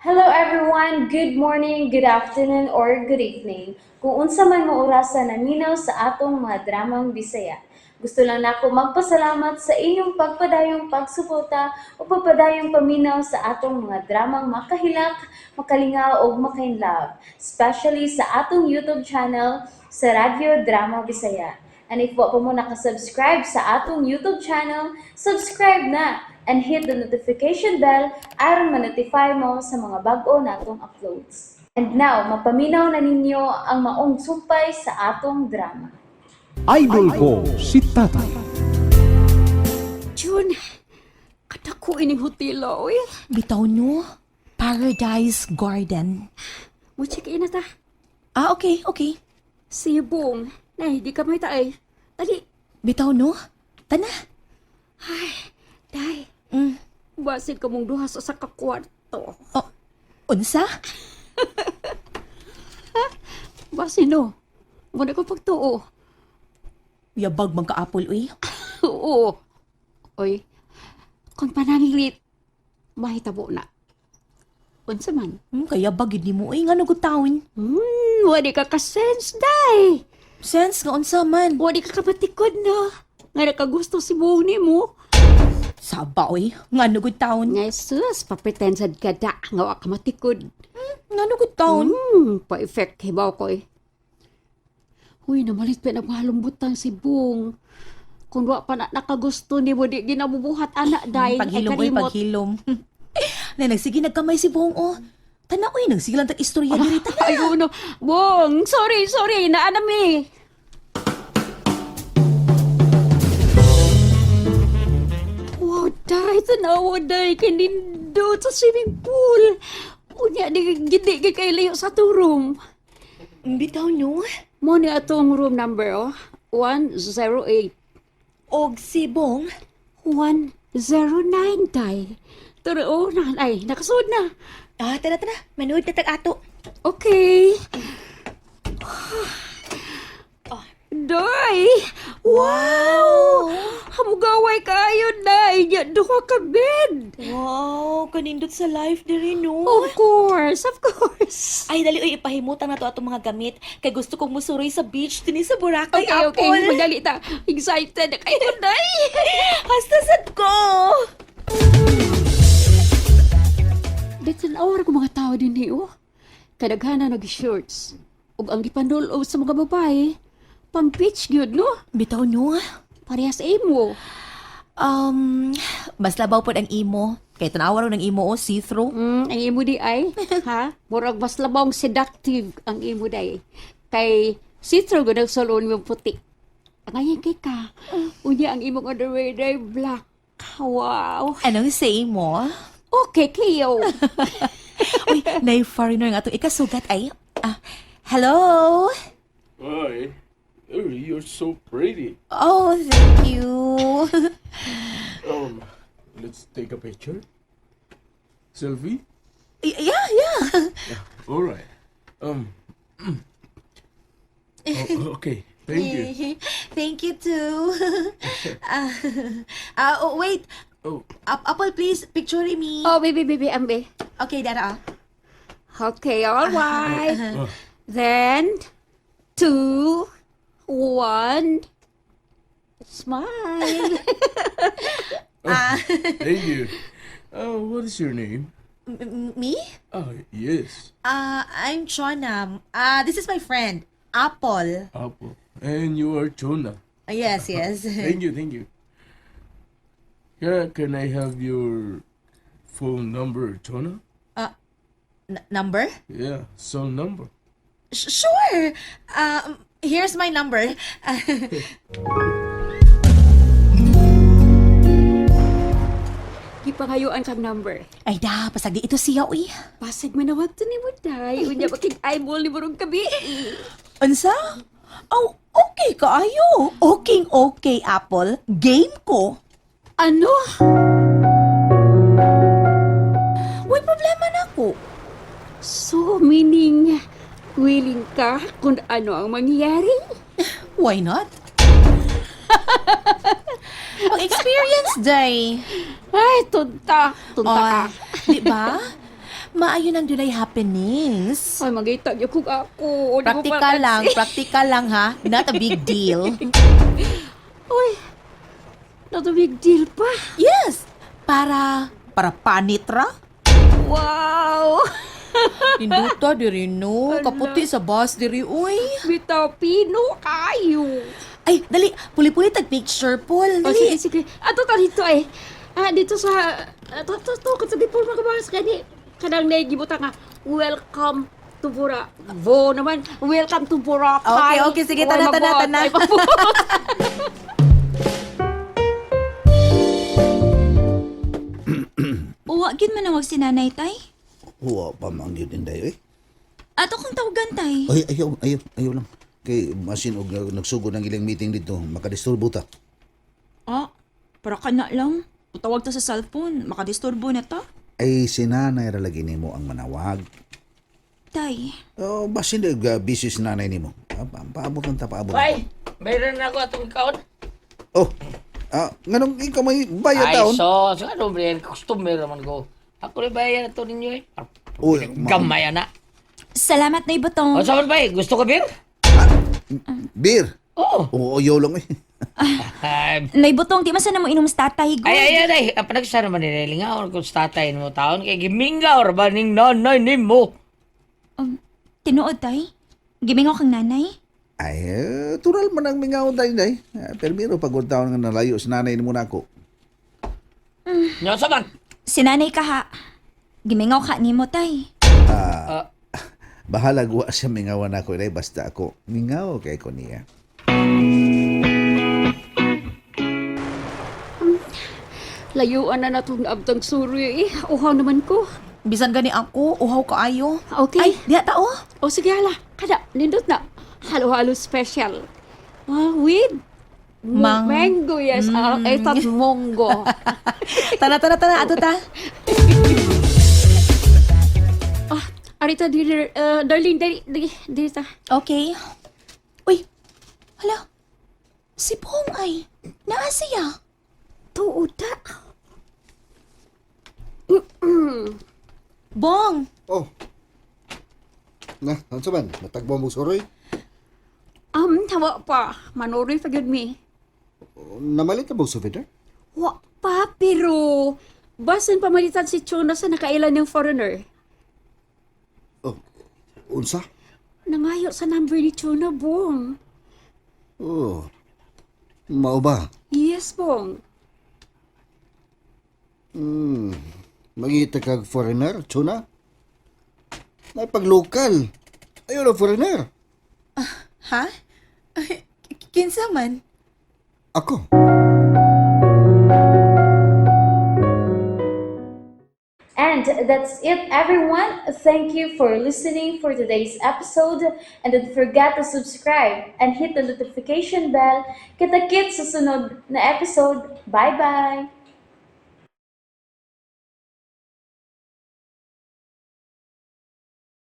Hello everyone! Good morning, good afternoon, or good evening. Kung unsa man mo orasa naminaw sa atong mga dramang Bisaya. Gusto lang nako magpasalamat sa inyong pagpadayong pagsuporta o pagpadayong paminaw sa atong mga dramang makahilak, makalingaw ug makainlove, especially sa atong YouTube channel sa Radyo Drama Bisaya. And if wa pa mo nakasubscribe sa atong YouTube channel, subscribe na and hit the notification bell aron ma-notify mo sa mga bag-o natong uploads. And now, mapaminaw na ninyo ang maong sumpay sa atong drama. Idol ko si Tatay. June, kadako ining hotela, oy. Bitaw no? Paradise Garden. Mo check in na ta. Ah, okay. Si Bong. Nay, di ka may taay. Dali. Bitaw no? Tana. Day. Basin ka mong duha sa usa ka kwarto. Oh, unsa? Basin no. Wala ko pagtuo. Yabag man ka Apple uy. Oo. Oy, kung pananglit, mahitabo na. Unsa man? Kaya bagid nimo uy, ngano gud taon? Wala ka ka-sense, day. Sense nga unsa man? Wala ka kapatikod no. Nga nakagusto si Bong nimo. Saba uy, ngano gud taon? Nga sus, papretensad ka da. Nga wa ka matikod. Ngano gud taon? Pa-effect hibaw ko eh. Uy, namalit pa nagmahalumbutan si Bong. Kung wa pa na nakagusto ni mo, di ginabubuhat anak day. Paghilom Ay, uy, kalimot. paghilom. Na nagsige nagkamay si Bong oh. Tana uy, nagsige lang tag istorya diri tana. Ay, uno. Bong, sorry, sorry, naanam eh. Wow, day, tanawa, day, kanindot sa swimming pool. Unya, di, gindi, kay kayo layo sa atong room. Bitaw no? Mo ni atong room number, oh. 108. Og si Bong? 109, day. Pero, oh, na, ay, nakasuod na. Ah, tara tara, manood na tag ato. Okay. Day! Wow! Hamugaway kayo, Day! Nya, duha ka bed! Wow, kanindot sa life diri no. Of course, of course. Ay, dali, uy, ipahimutan na to atong mga gamit. Kay gusto kong musuroy sa beach, dinhi sa Boracay, Okay, okay. Apple. Magdali ta. Excited na kayo, Day! Hasta sad ko! Dito na ko mga tao din eh, oh. Kadaghanan nag-shorts. Ug ang gipandulo sa mga babae, pang beach gyud, no? Bitaw no? Parehas imo. Mas labaw pod ang imo. Kay tanawa ro ng imo, oh, see-through. Ang imo di ay, ha? Murag mas labong seductive ang imo day. Kay see-through gud ang sulon mo puti. Ang ayan kay ka. Unya ang imong underwear day black. Wow. Anong say mo? Okay kayo. Uy, nay foreigner nga atong ikasugat ay. Ah, hello? Hi. Oh, you're so pretty. Oh, thank you. Let's take a picture. Selfie? Yeah. All right. Oh, okay. Thank you. Thank you too. Ah, oh, wait. Oh, Apple, please, picture me. Oh, baby, baby, ambe. Okay, dara ah. Okay, all right. Then, two, one, smile. Thank you. Oh, what is your name? Me? Oh, yes, I'm Chona. This is my friend, Apple. Apple. And you are Jonah. Yes. Thank you, thank you. Yeah, can I have your phone number, Jonah? Number? Yeah, cell number. Sure. Here's my number. Gipangayuan kang number. Ay da, pasagdi ito siya, uy. Pasig manawag to ni mo, day. Unya, makig eyeball ni Burong kabi. Unsa? Oh, okay kaayo. Okay, okay, Apple. Game ko. Ano? Uy, problema na ko. So, meaning, willing ka kung ano ang mangyayari? Why not? Pag-experience day. Ay, tunta. Tunta ka. Oh, di ba? Maayo nang dunay happenings. Ay, mangita gyud kog ako. Di mo Practical pa- lang, practical lang ha. Not a big deal. Uy, not a big deal pa. Yes, para panitra. Wow! Ninduta diri no, kaputi sa bus diri uy. Bitaw, pino kayo. Ay, dali, puli-puli tag picture pool. Oh, Dali. sige, sige. Ato ta dito eh. Ah, dito sa ato to to to di po magabas kani kanang nagibuta nga welcome to Bora. Bo naman, welcome to Boracay. Okay, okay, sige, tana, Oy, tana, mabuot. tana. Ay, mabuot. Uwa, gyud manawag si nanay, tay. Huwa pa man gyud inday oy. Ato kong tawagan, tay. Ay, ayaw, ayaw, ayaw lang. Kay masin og nagsugod ang ilang meeting dito, makadisturbo ta. Ah, para ka na lang. Utawag ta sa cellphone, makadisturbo na ta. Ay si nanay ra lagi nimo ang manawag. Tay, Oh, basin busy si nanay nimo. Ah, paabot lang ta, paabot. Bay, meron na ako atong kaon. Oh. Ah, nganong ikaw may bayad Ay, taon? so ano ba yan? Customer naman ko. Ako rin bayad na to ninyo eh. Uy, ma- Gamay na. salamat na ibutong. O, saan bay? Gusto ko beer? Beer. Oo. Oo, ayaw lang eh. Ay, Naibutong, di man sana mo inom sa tatay, gud. ay, ay, ay. Ang panagsara man nila, kung sa tatay mo taon, kay gimingaw ra ba ning nanay nimo? Tinuod, tay. Gimingaw kang nanay. Ay, eh, tural man ang mingaw tayo day. Ah, pero miro pag taon nga nalayo si nanay nimo nako. Nyo sa man? Si nanay ka ha. Gimingaw ka nimo, tay. Ah, Bahala guwa siya mingawan ako day basta ako mingaw kay ko niya. Layuan na natong naabtang suri eh. Uhaw naman ko. Bisan gani ako, uhaw kaayo. Okay. Ay, diha ta oh. O sige hala, kada nindot na. Halo-halo special. Ah, with mango, yes. Ah, I thought mongo. Tana, tana, tana, ato ta. Ah, arita dear, darling, dali, dali, dali ta. Okay. Uy, hala. Si Pong ay, naa siya. Tuod ta. Bong, Oh. Na, ano man? Natagbo mo suroy? Tawa pa. Manuri pa gyud mi. Namalit na ba souvenir? Wa pa, pero basan pamalitan si Chona sa nakailan ng foreigner. Oh, unsa? Nangayo sa number ni Chona, Bong. Oh. Mao ba? Yes, Bong. Mangita kag foreigner, Chuna? May pag-local. Ayaw na foreigner. Ha? Ay, kinsa man? Ako. And that's it, everyone. Thank you for listening for today's episode. And don't forget to subscribe and hit the notification bell. Kita-kits sa sunod na episode. Bye-bye!